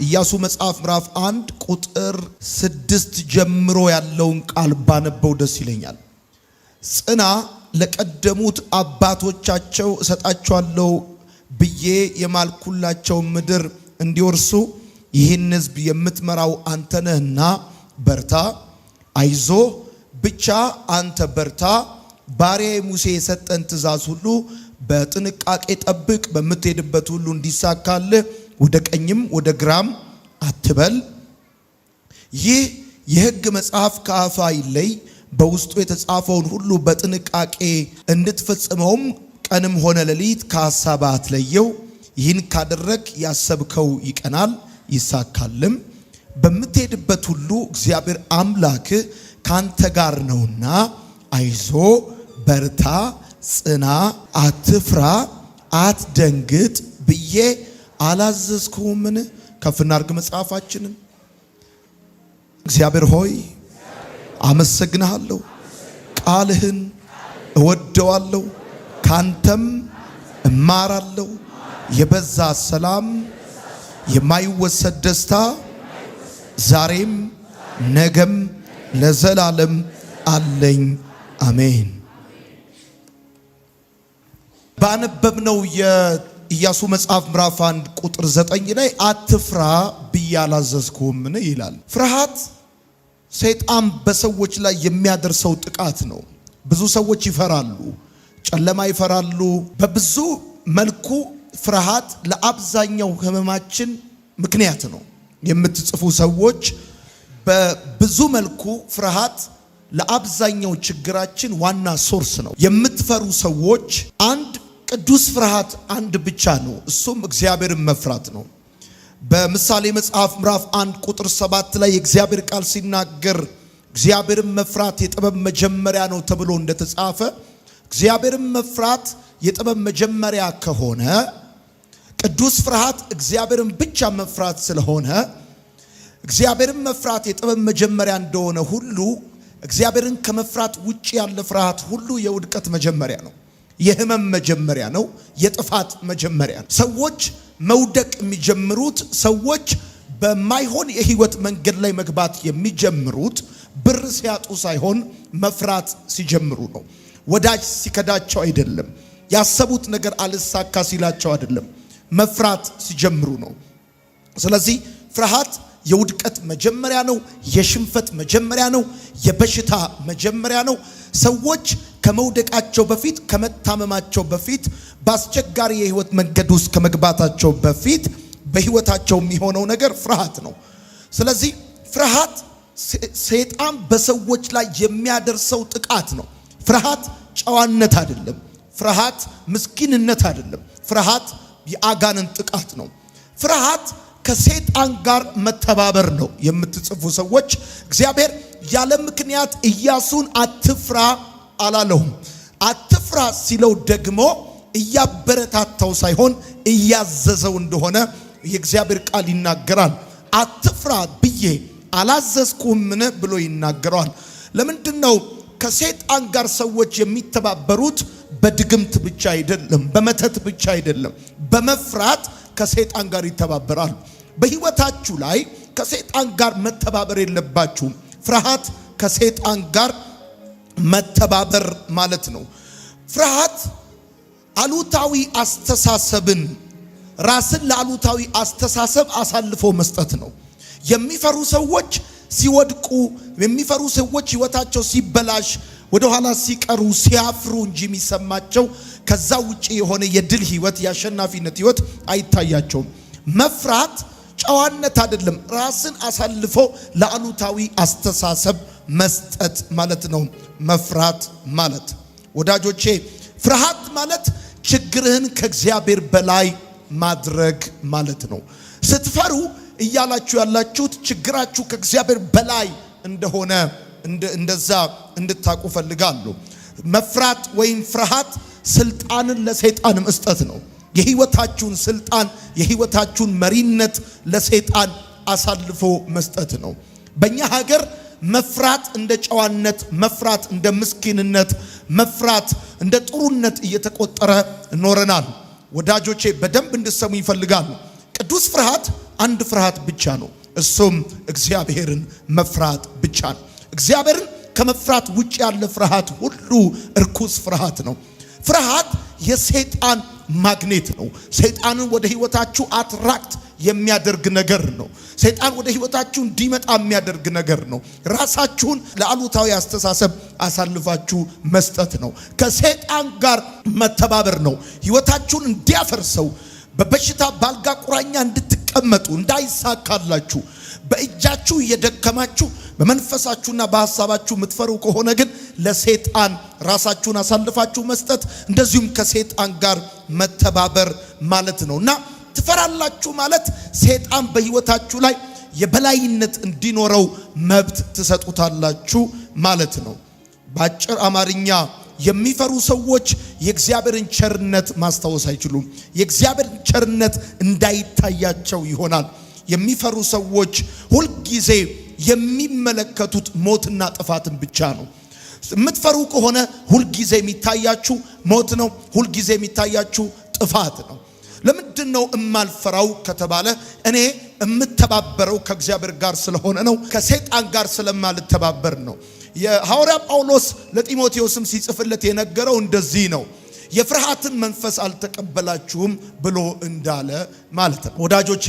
ኢያሱ መጽሐፍ ምዕራፍ 1 ቁጥር 6 ጀምሮ ያለውን ቃል ባነበው ደስ ይለኛል። ጽና፣ ለቀደሙት አባቶቻቸው እሰጣቸዋለሁ ብዬ የማልኩላቸው ምድር እንዲወርሱ ይህን ሕዝብ የምትመራው አንተ ነህና በርታ፣ አይዞ ብቻ አንተ በርታ። ባሪያዬ ሙሴ የሰጠን ትእዛዝ ሁሉ በጥንቃቄ ጠብቅ፣ በምትሄድበት ሁሉ እንዲሳካልህ ወደ ቀኝም ወደ ግራም አትበል። ይህ የሕግ መጽሐፍ ከአፍህ አይለይ፣ በውስጡ የተጻፈውን ሁሉ በጥንቃቄ እንድትፈጽመውም ቀንም ሆነ ሌሊት ከሐሳብህ አትለየው። ይህን ካደረግ ያሰብከው ይቀናል ይሳካልም። በምትሄድበት ሁሉ እግዚአብሔር አምላክህ ካንተ ጋር ነውና አይዞ፣ በርታ፣ ጽና፣ አትፍራ፣ አትደንግጥ ብዬ አላዘዝኩህምን? ከፍ እናድርግ መጽሐፋችንን። እግዚአብሔር ሆይ አመሰግንሃለሁ፣ ቃልህን እወደዋለሁ፣ ካንተም እማራለሁ። የበዛ ሰላም፣ የማይወሰድ ደስታ ዛሬም ነገም ለዘላለም አለኝ። አሜን። ባነበብነው የኢያሱ መጽሐፍ ምዕራፍ 1 ቁጥር 9 ላይ አትፍራ ብዬ አላዘዝኩህምን ይላል። ፍርሃት ሰይጣን በሰዎች ላይ የሚያደርሰው ጥቃት ነው። ብዙ ሰዎች ይፈራሉ፣ ጨለማ ይፈራሉ። በብዙ መልኩ ፍርሃት ለአብዛኛው ህመማችን ምክንያት ነው። የምትጽፉ ሰዎች በብዙ መልኩ ፍርሃት ለአብዛኛው ችግራችን ዋና source ነው። የምትፈሩ ሰዎች አንድ ቅዱስ ፍርሃት አንድ ብቻ ነው፣ እሱም እግዚአብሔርን መፍራት ነው። በምሳሌ መጽሐፍ ምዕራፍ 1 ቁጥር 7 ላይ የእግዚአብሔር ቃል ሲናገር እግዚአብሔርን መፍራት የጥበብ መጀመሪያ ነው ተብሎ እንደተጻፈ፣ እግዚአብሔርን መፍራት የጥበብ መጀመሪያ ከሆነ፣ ቅዱስ ፍርሃት እግዚአብሔርን ብቻ መፍራት ስለሆነ፣ እግዚአብሔርን መፍራት የጥበብ መጀመሪያ እንደሆነ ሁሉ እግዚአብሔርን ከመፍራት ውጭ ያለ ፍርሃት ሁሉ የውድቀት መጀመሪያ ነው። የህመም መጀመሪያ ነው። የጥፋት መጀመሪያ ነው። ሰዎች መውደቅ የሚጀምሩት፣ ሰዎች በማይሆን የህይወት መንገድ ላይ መግባት የሚጀምሩት ብር ሲያጡ ሳይሆን መፍራት ሲጀምሩ ነው። ወዳጅ ሲከዳቸው አይደለም። ያሰቡት ነገር አልሳካ ሲላቸው አይደለም። መፍራት ሲጀምሩ ነው። ስለዚህ ፍርሃት የውድቀት መጀመሪያ ነው። የሽንፈት መጀመሪያ ነው። የበሽታ መጀመሪያ ነው። ሰዎች ከመውደቃቸው በፊት፣ ከመታመማቸው በፊት፣ በአስቸጋሪ የህይወት መንገድ ውስጥ ከመግባታቸው በፊት በህይወታቸው የሚሆነው ነገር ፍርሃት ነው። ስለዚህ ፍርሃት ሰይጣን በሰዎች ላይ የሚያደርሰው ጥቃት ነው። ፍርሃት ጨዋነት አይደለም። ፍርሃት ምስኪንነት አይደለም። ፍርሃት የአጋንንት ጥቃት ነው። ፍርሃት ከሰይጣን ጋር መተባበር ነው። የምትጽፉ ሰዎች እግዚአብሔር ያለ ምክንያት ኢያሱን አትፍራ አላለውም። አትፍራ ሲለው ደግሞ እያበረታታው ሳይሆን እያዘዘው እንደሆነ የእግዚአብሔር ቃል ይናገራል። አትፍራ ብዬ አላዘዝኩህምን ብሎ ይናገረዋል። ለምንድን ነው ከሰይጣን ጋር ሰዎች የሚተባበሩት? በድግምት ብቻ አይደለም፣ በመተት ብቻ አይደለም፣ በመፍራት ከሰይጣን ጋር ይተባበራሉ። በህይወታችሁ ላይ ከሰይጣን ጋር መተባበር የለባችሁም። ፍርሃት ከሰይጣን ጋር መተባበር ማለት ነው። ፍርሃት አሉታዊ አስተሳሰብን፣ ራስን ለአሉታዊ አስተሳሰብ አሳልፎ መስጠት ነው። የሚፈሩ ሰዎች ሲወድቁ፣ የሚፈሩ ሰዎች ህይወታቸው ሲበላሽ፣ ወደኋላ ሲቀሩ፣ ሲያፍሩ እንጂ የሚሰማቸው ከዛ ውጪ የሆነ የድል ህይወት፣ የአሸናፊነት ህይወት አይታያቸውም። መፍራት ጨዋነት አይደለም፣ ራስን አሳልፎ ለአሉታዊ አስተሳሰብ መስጠት ማለት ነው። መፍራት ማለት ወዳጆቼ፣ ፍርሃት ማለት ችግርህን ከእግዚአብሔር በላይ ማድረግ ማለት ነው። ስትፈሩ እያላችሁ ያላችሁት ችግራችሁ ከእግዚአብሔር በላይ እንደሆነ እንደዛ እንድታቁ ፈልጋለሁ። መፍራት ወይም ፍርሃት ስልጣንን ለሰይጣን መስጠት ነው። የህይወታችሁን ስልጣን፣ የህይወታችሁን መሪነት ለሰይጣን አሳልፎ መስጠት ነው። በእኛ ሀገር መፍራት እንደ ጨዋነት፣ መፍራት እንደ ምስኪንነት፣ መፍራት እንደ ጥሩነት እየተቆጠረ ኖረናል። ወዳጆቼ በደንብ እንድሰሙ ይፈልጋሉ። ቅዱስ ፍርሃት አንድ ፍርሃት ብቻ ነው። እሱም እግዚአብሔርን መፍራት ብቻ ነው። እግዚአብሔርን ከመፍራት ውጭ ያለ ፍርሃት ሁሉ እርኩስ ፍርሃት ነው። ፍርሃት የሰይጣን ማግኔት ነው። ሰይጣንን ወደ ህይወታችሁ attract የሚያደርግ ነገር ነው። ሰይጣን ወደ ህይወታችሁ እንዲመጣ የሚያደርግ ነገር ነው። ራሳችሁን ለአሉታዊ አስተሳሰብ አሳልፋችሁ መስጠት ነው። ከሰይጣን ጋር መተባበር ነው። ህይወታችሁን እንዲያፈርሰው፣ በበሽታ ባልጋ ቁራኛ እንድትቀመጡ፣ እንዳይሳካላችሁ፣ በእጃችሁ እየደከማችሁ በመንፈሳችሁና በሐሳባችሁ የምትፈሩ ከሆነ ግን ለሰይጣን ራሳችሁን አሳልፋችሁ መስጠት እንደዚሁም ከሰይጣን ጋር መተባበር ማለት ነው። እና ትፈራላችሁ ማለት ሰይጣን በህይወታችሁ ላይ የበላይነት እንዲኖረው መብት ትሰጡታላችሁ ማለት ነው። በአጭር አማርኛ የሚፈሩ ሰዎች የእግዚአብሔርን ቸርነት ማስታወስ አይችሉም። የእግዚአብሔርን ቸርነት እንዳይታያቸው ይሆናል። የሚፈሩ ሰዎች ሁልጊዜ የሚመለከቱት ሞትና ጥፋትን ብቻ ነው። የምትፈሩ ከሆነ ሁልጊዜ የሚታያችሁ ሞት ነው። ሁልጊዜ የሚታያችሁ ጥፋት ነው። ለምንድን ነው እማልፈራው ከተባለ እኔ የምተባበረው ከእግዚአብሔር ጋር ስለሆነ ነው። ከሰይጣን ጋር ስለማልተባበር ነው። የሐዋርያ ጳውሎስ ለጢሞቴዎስም ሲጽፍለት የነገረው እንደዚህ ነው። የፍርሃትን መንፈስ አልተቀበላችሁም ብሎ እንዳለ ማለት ነው። ወዳጆቼ፣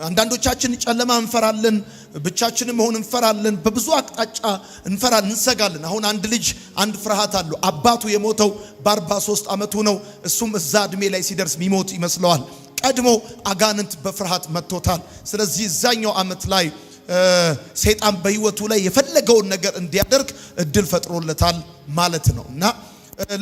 አንዳንዶቻችን ጨለማ እንፈራለን፣ ብቻችንን መሆን እንፈራለን፣ በብዙ አቅጣጫ እንፈራለን፣ እንሰጋለን። አሁን አንድ ልጅ አንድ ፍርሃት አለው። አባቱ የሞተው በ43 ዓመቱ ነው። እሱም እዛ እድሜ ላይ ሲደርስ ሚሞት ይመስለዋል። ቀድሞ አጋንንት በፍርሃት መጥቶታል። ስለዚህ እዛኛው ዓመት ላይ ሰይጣን በህይወቱ ላይ የፈለገውን ነገር እንዲያደርግ እድል ፈጥሮለታል ማለት ነው። እና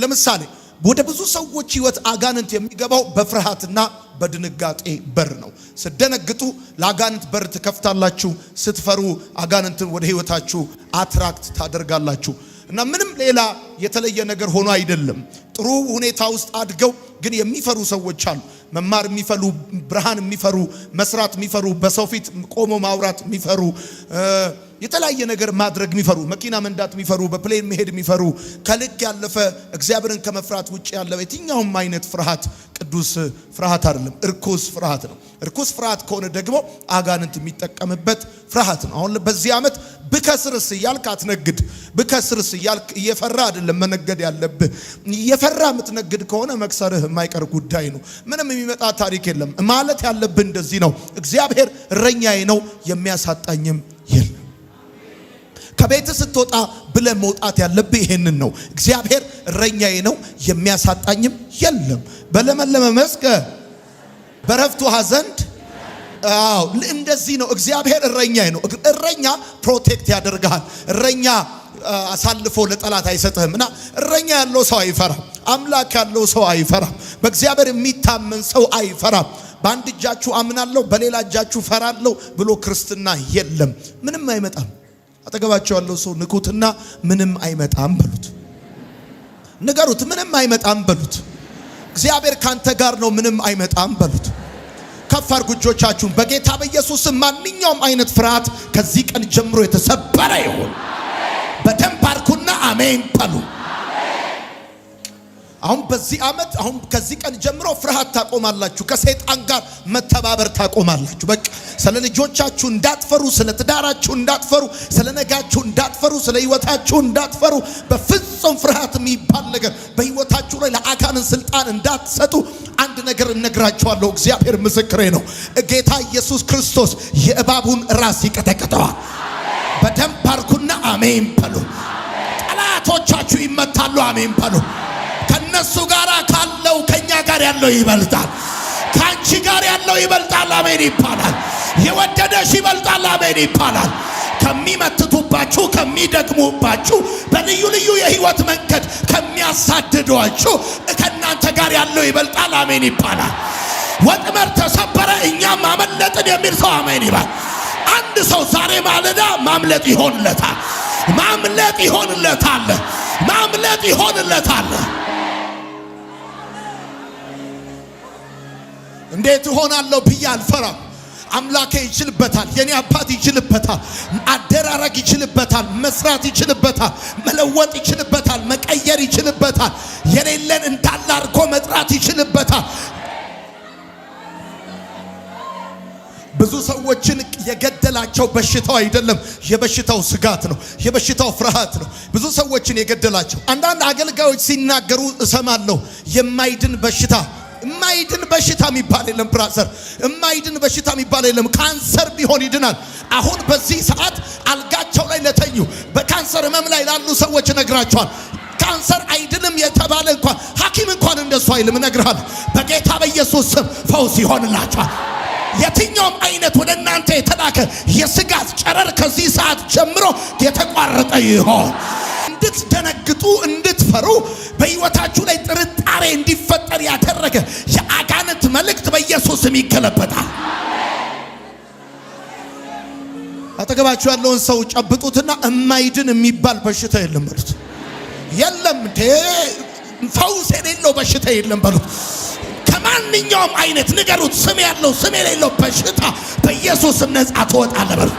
ለምሳሌ ወደ ብዙ ሰዎች ህይወት አጋንንት የሚገባው በፍርሃትና በድንጋጤ በር ነው። ስትደነግጡ ለአጋንንት በር ትከፍታላችሁ። ስትፈሩ አጋንንትን ወደ ህይወታችሁ attract ታደርጋላችሁ። እና ምንም ሌላ የተለየ ነገር ሆኖ አይደለም። ጥሩ ሁኔታ ውስጥ አድገው ግን የሚፈሩ ሰዎች አሉ። መማር የሚፈሩ፣ ብርሃን የሚፈሩ፣ መስራት የሚፈሩ፣ በሰው ፊት ቆሞ ማውራት የሚፈሩ፣ የተለያየ ነገር ማድረግ የሚፈሩ፣ መኪና መንዳት የሚፈሩ፣ በ plane መሄድ የሚፈሩ፣ ከልክ ያለፈ እግዚአብሔርን ከመፍራት ውጭ ያለ የትኛውም አይነት ፍርሃት ቅዱስ ፍርሃት አይደለም፣ እርኩስ ፍርሃት ነው። እርኩስ ፍርሃት ከሆነ ደግሞ አጋንንት የሚጠቀምበት ፍርሃት ነው። አሁን በዚህ ዓመት ብከስርስ እያልክ አትነግድ። ብከስርስ እያልክ እየፈራ አይደለም መነገድ ያለብህ። እየፈራ የምትነግድ ከሆነ መክሰርህ የማይቀር ጉዳይ ነው። ምንም የሚመጣ ታሪክ የለም። ማለት ያለብህ እንደዚህ ነው። እግዚአብሔር እረኛዬ ነው፣ የሚያሳጣኝም የለም። ከቤት ስትወጣ ብለህ መውጣት ያለብህ ይሄንን ነው። እግዚአብሔር እረኛዬ ነው፣ የሚያሳጣኝም የለም። በለመለመ መስክ በረፍት ውሃ ዘንድ። አዎ፣ እንደዚህ ነው። እግዚአብሔር እረኛዬ ነው። እረኛ protect ያደርግሃል። እረኛ አሳልፎ ለጠላት አይሰጥህም። እና እረኛ ያለው ሰው አይፈራም። አምላክ ያለው ሰው አይፈራም። በእግዚአብሔር የሚታመን ሰው አይፈራም። በአንድ እጃችሁ አምናለሁ፣ በሌላ እጃችሁ ፈራለሁ ብሎ ክርስትና የለም። ምንም አይመጣም። አጠገባቸው ያለው ሰው ንኩትና ምንም አይመጣም በሉት። ንገሩት፣ ምንም አይመጣም በሉት። እግዚአብሔር ካንተ ጋር ነው፣ ምንም አይመጣም በሉት። ከፍ አድርጉ እጆቻችሁን። በጌታ በኢየሱስ ማንኛውም አይነት ፍርሃት ከዚህ ቀን ጀምሮ የተሰበረ ይሁን። በደንብ አድርጉና አሜን በሉ። አሁን በዚህ ዓመት፣ አሁን ከዚህ ቀን ጀምሮ ፍርሃት ታቆማላችሁ። ከሰይጣን ጋር መተባበር ታቆማላችሁ። በቃ ስለ ልጆቻችሁ እንዳትፈሩ፣ ስለ ትዳራችሁ እንዳትፈሩ፣ ስለ ነጋችሁ እንዳትፈሩ፣ ስለ ሕይወታችሁ እንዳትፈሩ። በፍጹም ፍርሃት የሚባል ነገር በሕይወታችሁ ላይ ለአጋንንት ስልጣን እንዳትሰጡ አንድ ነገር እነግራችኋለሁ። እግዚአብሔር ምስክሬ ነው። ጌታ ኢየሱስ ክርስቶስ የእባቡን ራስ ይቀጠቅጠዋል። በደንብ አርኩና አሜን በሉ። ጠላቶቻችሁ ይመታሉ። አሜን በሉ። ከነሱ ጋር ካለው ከኛ ጋር ያለው ይበልጣል። ከአንቺ ጋር ያለው ይበልጣል። አሜን ይባላል። የወደደሽ ይበልጣል። አሜን ይባላል። ከሚመትቱባችሁ፣ ከሚደግሙባችሁ፣ በልዩ ልዩ የህይወት መንገድ ከሚያሳድዷችሁ ከእናንተ ጋር ያለው ይበልጣል። አሜን ይባላል። ወጥመድ ተሰበረ፣ እኛም አመለጥን የሚል ሰው አሜን ይባል። አንድ ሰው ዛሬ ማለዳ ማምለጥ ይሆንለታል። ማምለጥ ይሆንለታል። ማምለጥ ይሆንለታል። እንዴት እሆናለሁ ብዬ አልፈራም። አምላኬ ይችልበታል። የኔ አባት ይችልበታል። አደራረግ ይችልበታል። መስራት ይችልበታል። መለወጥ ይችልበታል። መቀየር ይችልበታል። የሌለን እንዳለ አድርጎ መጥራት ይችልበታል። ብዙ ብዙ ሰዎችን የገደላቸው በሽታው አይደለም፣ የበሽታው ስጋት ነው፣ የበሽታው ፍርሃት ነው። ብዙ ሰዎችን የገደላቸው አንዳንድ አገልጋዮች ሲናገሩ እሰማለሁ። የማይድን በሽታ፣ የማይድን በሽታ የሚባል የለም brother፣ የማይድን በሽታ የሚባል የለም። ካንሰር ቢሆን ይድናል። አሁን በዚህ ሰዓት አልጋቸው ላይ ለተኙ፣ በካንሰር ህመም ላይ ላሉ ሰዎች እነግራቸዋል። ካንሰር አይድንም የተባለ እንኳን ሐኪም እንኳን እንደሱ አይልም። እነግርሃለሁ፣ በጌታ በኢየሱስ ስም ፈውስ ይሆንላቸዋል። የትኛውም አይነት ወደ እናንተ የተላከ የስጋት ጨረር ከዚህ ሰዓት ጀምሮ የተቋረጠ ይሆን። እንድትደነግጡ፣ እንድትፈሩ፣ በሕይወታችሁ ላይ ጥርጣሬ እንዲፈጠር ያደረገ የአጋንንት መልእክት በኢየሱስ ስም ይገለበጣል። አጠገባችሁ ያለውን ሰው ጨብጡትና እማይድን የሚባል በሽታ የለም በሉት። የለም፣ ፈውስ የሌለው በሽታ የለም በሉት። ከማንኛውም አይነት ንገሩት፣ ስም ያለው ስም የሌለው በሽታ በኢየሱስ ስም ነፃ ትወጣለህ በሉት።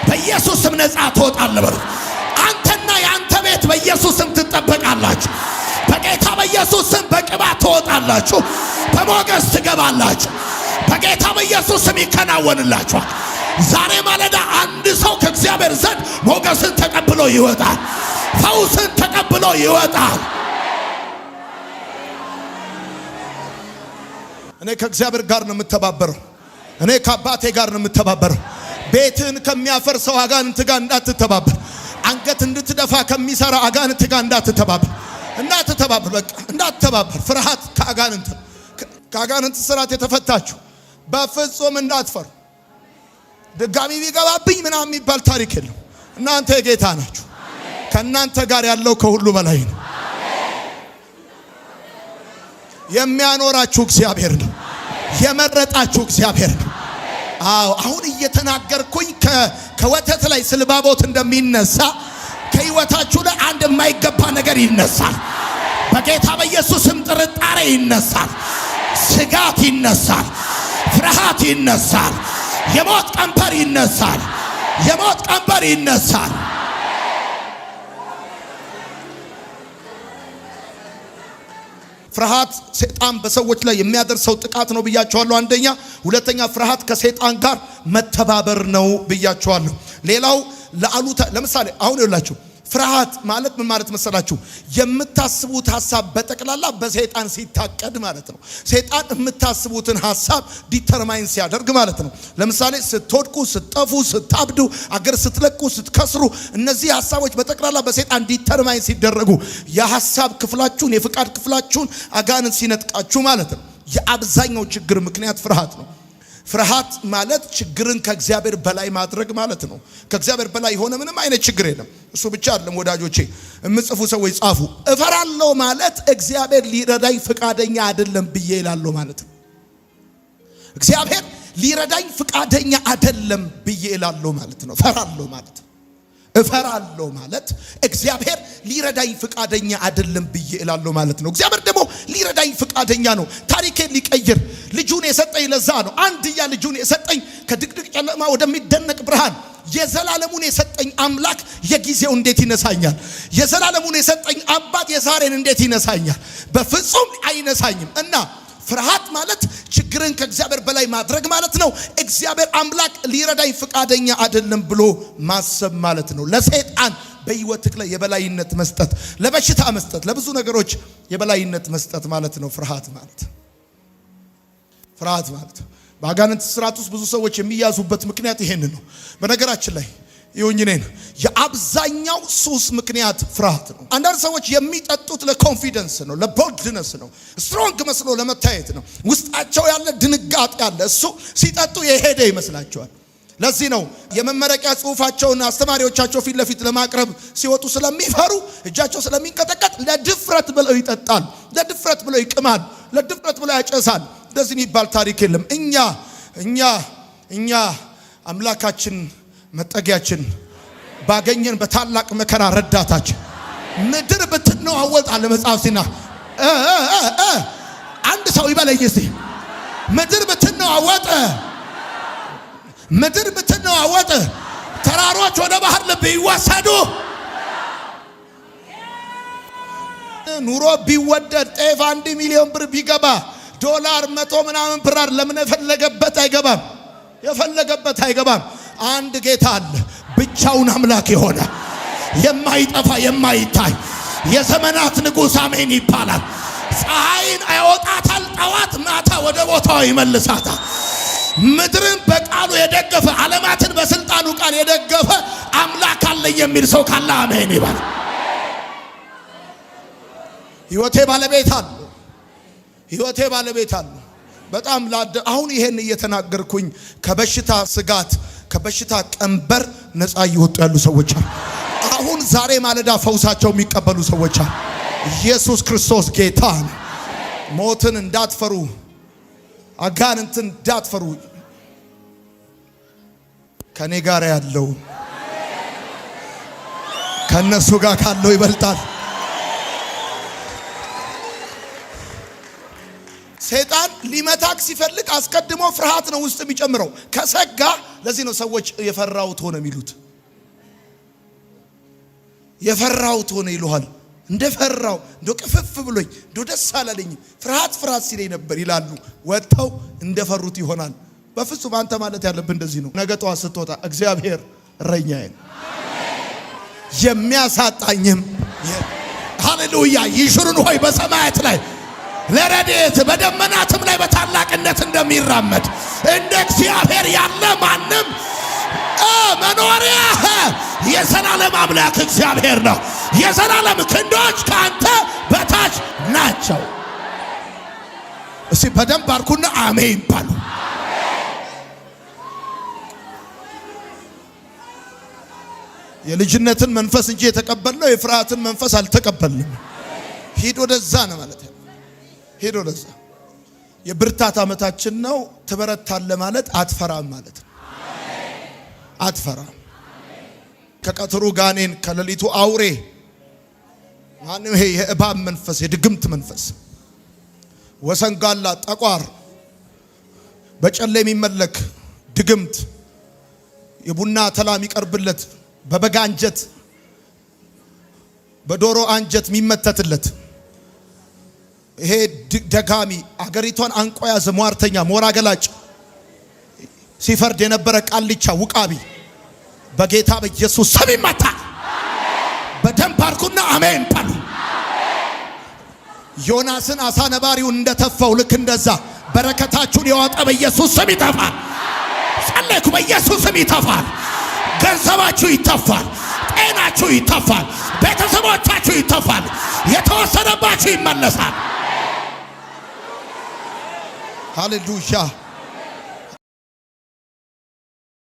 በኢየሱስ ስም ነፃ ትወጣለህ በሉት። አንተና የአንተ ቤት በኢየሱስ ስም ትጠበቃላችሁ። በጌታ በኢየሱስ ስም በቅባት ትወጣላችሁ፣ በሞገስ ትገባላችሁ። በጌታ በኢየሱስ ስም ይከናወንላችኋል። ዛሬ ማለዳ አንድ ሰው ከእግዚአብሔር ዘንድ ሞገስን ተቀብሎ ይወጣል። ፈውስን ተቀብሎ ይወጣል። እኔ ከእግዚአብሔር ጋር ነው የምተባበረው። እኔ ከአባቴ ጋር ነው የምተባበረው። ቤትህን ከሚያፈርሰው አጋንንት ጋር እንዳትተባበር፣ አንገት እንድትደፋ ከሚሰራ አጋንንት ጋር እንዳትተባበር፣ እንዳትተባበር፣ በቃ እንዳትተባበር። ፍርሃት ከአጋንንት ስራት የተፈታችሁ በፍጹም እንዳትፈሩ። ድጋሚ ቢገባብኝ ምናምን የሚባል ታሪክ የለም። እናንተ የጌታ ናችሁ። ከእናንተ ጋር ያለው ከሁሉ በላይ ነው። የሚያኖራችሁ እግዚአብሔር ነው። የመረጣችሁ እግዚአብሔር ነው። አዎ፣ አሁን እየተናገርኩኝ ከወተት ላይ ስልባቦት እንደሚነሳ ከህይወታችሁ ላይ አንድ የማይገባ ነገር ይነሳል። በጌታ በኢየሱስም ጥርጣሬ ይነሳል፣ ስጋት ይነሳል፣ ፍርሃት ይነሳል፣ የሞት ቀንበር ይነሳል፣ የሞት ቀንበር ይነሳል። ፍርሃት ሰይጣን በሰዎች ላይ የሚያደርሰው ጥቃት ነው ብያቸዋለሁ። አንደኛ። ሁለተኛ ፍርሃት ከሰይጣን ጋር መተባበር ነው ብያቸዋለሁ። ሌላው ለአሉታ፣ ለምሳሌ አሁን ይኸውላችሁ፣ ፍርሃት ማለት ምን ማለት መሰላችሁ? የምታስቡት ሐሳብ በጠቅላላ በሰይጣን ሲታቀድ ማለት ነው። ሰይጣን የምታስቡትን ሐሳብ determine ሲያደርግ ማለት ነው። ለምሳሌ ስትወድቁ፣ ስትጠፉ፣ ስታብዱ፣ አገር ስትለቁ፣ ስትከስሩ፣ እነዚህ ሐሳቦች በጠቅላላ በሰይጣን determine ሲደረጉ የሐሳብ ክፍላችሁን፣ የፍቃድ ክፍላችሁን አጋንንት ሲነጥቃችሁ ማለት ነው። የአብዛኛው ችግር ምክንያት ፍርሃት ነው። ፍርሃት ማለት ችግርን ከእግዚአብሔር በላይ ማድረግ ማለት ነው። ከእግዚአብሔር በላይ የሆነ ምንም አይነት ችግር የለም። እሱ ብቻ አይደለም ወዳጆቼ፣ የምጽፉ ሰዎች ጻፉ። እፈራለሁ ማለት እግዚአብሔር ሊረዳኝ ፍቃደኛ አይደለም ብዬ እላለሁ ማለት ነው። እግዚአብሔር ሊረዳኝ ፍቃደኛ አይደለም ብዬ እላለሁ ማለት ነው። እፈራለሁ ማለት፣ እፈራለሁ ማለት እግዚአብሔር ሊረዳኝ ፍቃደኛ አይደለም ብዬ እላለሁ ማለት ነው። እግዚአብሔር ደግሞ ሊረዳኝ ፍቃደኛ ነው። ታሪኬን ሊቀይር ልጁን የሰጠኝ ለዛ ነው። አንድያ ልጁን የሰጠኝ ከድቅድቅ ጨለማ ወደሚደነቅ ብርሃን የዘላለሙን የሰጠኝ አምላክ የጊዜው እንዴት ይነሳኛል? የዘላለሙን የሰጠኝ አባት የዛሬን እንዴት ይነሳኛል? በፍጹም አይነሳኝም። እና ፍርሃት ማለት ችግርን ከእግዚአብሔር በላይ ማድረግ ማለት ነው። እግዚአብሔር አምላክ ሊረዳኝ ፍቃደኛ አይደለም ብሎ ማሰብ ማለት ነው። ለሰይጣን በህይወትህ ላይ የበላይነት መስጠት፣ ለበሽታ መስጠት፣ ለብዙ ነገሮች የበላይነት መስጠት ማለት ነው። ፍርሃት ማለት፣ ፍርሃት ማለት በአጋንንት ስርዓት ውስጥ ብዙ ሰዎች የሚያዙበት ምክንያት ይሄን ነው። በነገራችን ላይ ይሁኝ እኔን የአብዛኛው ሱስ ምክንያት ፍርሃት ነው። አንዳንድ ሰዎች የሚጠጡት ለ confidence ነው፣ ለ boldness ነው፣ strong መስሎ ለመታየት ነው። ውስጣቸው ያለ ድንጋጤ ያለ እሱ ሲጠጡ የሄደ ይመስላቸዋል። ለዚህ ነው የመመረቂያ ጽሁፋቸውን አስተማሪዎቻቸው ፊት ለፊት ለማቅረብ ሲወጡ ስለሚፈሩ፣ እጃቸው ስለሚንቀጠቀጥ ለድፍረት ብለው ይጠጣል፣ ለድፍረት ብለው ይቅማል፣ ለድፍረት ብለው ያጨሳል። እንደዚህ የሚባል ታሪክ የለም። እኛ አምላካችን መጠጊያችን፣ ባገኘን በታላቅ መከራ ረዳታችን። ምድር ብትነዋወጥ አለ መጽሐፍ ሲና፣ አንድ ሰው ይበለኝ እስቲ፣ ምድር ብትነዋወጥ፣ ምድር ብትነዋወጥ፣ ተራሮች ወደ ባህር ልብ ይወሰዱ፣ ኑሮ ቢወደድ፣ ጤፍ 1 ሚሊዮን ብር ቢገባ፣ ዶላር መቶ ምናምን ብር ለምን የፈለገበት አይገባም። የፈለገበት አይገባም። አንድ ጌታ አለ፣ ብቻውን አምላክ የሆነ የማይጠፋ የማይታይ የዘመናት ንጉሥ አሜን ይባላል። ፀሐይን ያወጣታል ጠዋት ማታ ወደ ቦታው ይመልሳታል። ምድርን በቃሉ የደገፈ ዓለማትን በስልጣኑ ቃል የደገፈ አምላክ አለኝ የሚል ሰው ካለ አሜን ይባል። ሕይወቴ ባለቤት አለው። ሕይወቴ ባለቤት አለው። በጣም አሁን ይሄን እየተናገርኩኝ ከበሽታ ስጋት ከበሽታ ቀንበር ነፃ እየወጡ ያሉ ሰዎች አሉ። አሁን ዛሬ ማለዳ ፈውሳቸው የሚቀበሉ ሰዎች አሉ። ኢየሱስ ክርስቶስ ጌታ ነው። ሞትን እንዳትፈሩ፣ አጋንንትን እንዳትፈሩ፣ ከኔ ጋር ያለው ከነሱ ጋር ካለው ይበልጣል። ሰይጣን ሊመታክ ሲፈልግ አስቀድሞ ፍርሃት ነው ውስጥ የሚጨምረው። ከሰጋ ለዚህ ነው ሰዎች የፈራሁት ሆነ የሚሉት። የፈራሁት ሆነ ይሉሃል። እንደፈራው እንደ ቅፍፍ ብሎኝ እንደ ደስ አላለኝም ፍርሃት ፍርሃት ሲለኝ ነበር ይላሉ። ወጥተው እንደፈሩት ይሆናል። በፍጹም አንተ ማለት ያለብህ እንደዚህ ነው። ነገ ጠዋት ስትወጣ እግዚአብሔር እረኛዬ ነው የሚያሳጣኝም፣ ሃሌሉያ። ይሹሩን ሆይ በሰማያት ላይ ለረድኤት በደመናትም ላይ በታላቅነት እንደሚራመድ እንደ እግዚአብሔር ያለ ማንም መኖሪያ የዘላለም አምላክ እግዚአብሔር ነው። የዘላለም ክንዶች ከአንተ በታች ናቸው። እስቲ በደንብ አርኩና አሜን ባሉ። የልጅነትን መንፈስ እንጂ የተቀበልነው የፍርሃትን መንፈስ አልተቀበልንም። ሂድ ወደዛ ነው ማለት ነው። ሂድ ወደዛ። የብርታት ዓመታችን ነው። ትበረታለህ ማለት አትፈራም ማለት ነው። አትፈራም። ከቀትሩ ጋኔን ከሌሊቱ አውሬ ማንም ይሄ የእባብ መንፈስ የድግምት መንፈስ ወሰንጋላ ጠቋር በጨሌ የሚመለክ ድግምት የቡና ተላ የሚቀርብለት በበጋ አንጀት በዶሮ አንጀት የሚመተትለት ይሄ ደጋሚ አገሪቷን አንቆ ያዘ ሟርተኛ ሞራ ገላጭ ሲፈርድ የነበረ ቃልቻ ውቃቢ በጌታ በኢየሱስ ስም ይመታል። በደንብ አድርጉና አሜን በሉ። ዮናስን አሳ ነባሪውን እንደተፋው ልክ እንደዛ በረከታችሁን የዋጠ በኢየሱስ ስም ይተፋል። ጸለይኩ፣ በኢየሱስ ስም ይተፋል። ገንዘባችሁ ይተፋል። ጤናችሁ ይተፋል። ቤተሰቦቻችሁ ይተፋል። የተወሰደባችሁ ይመለሳል። ሃሌሉያ።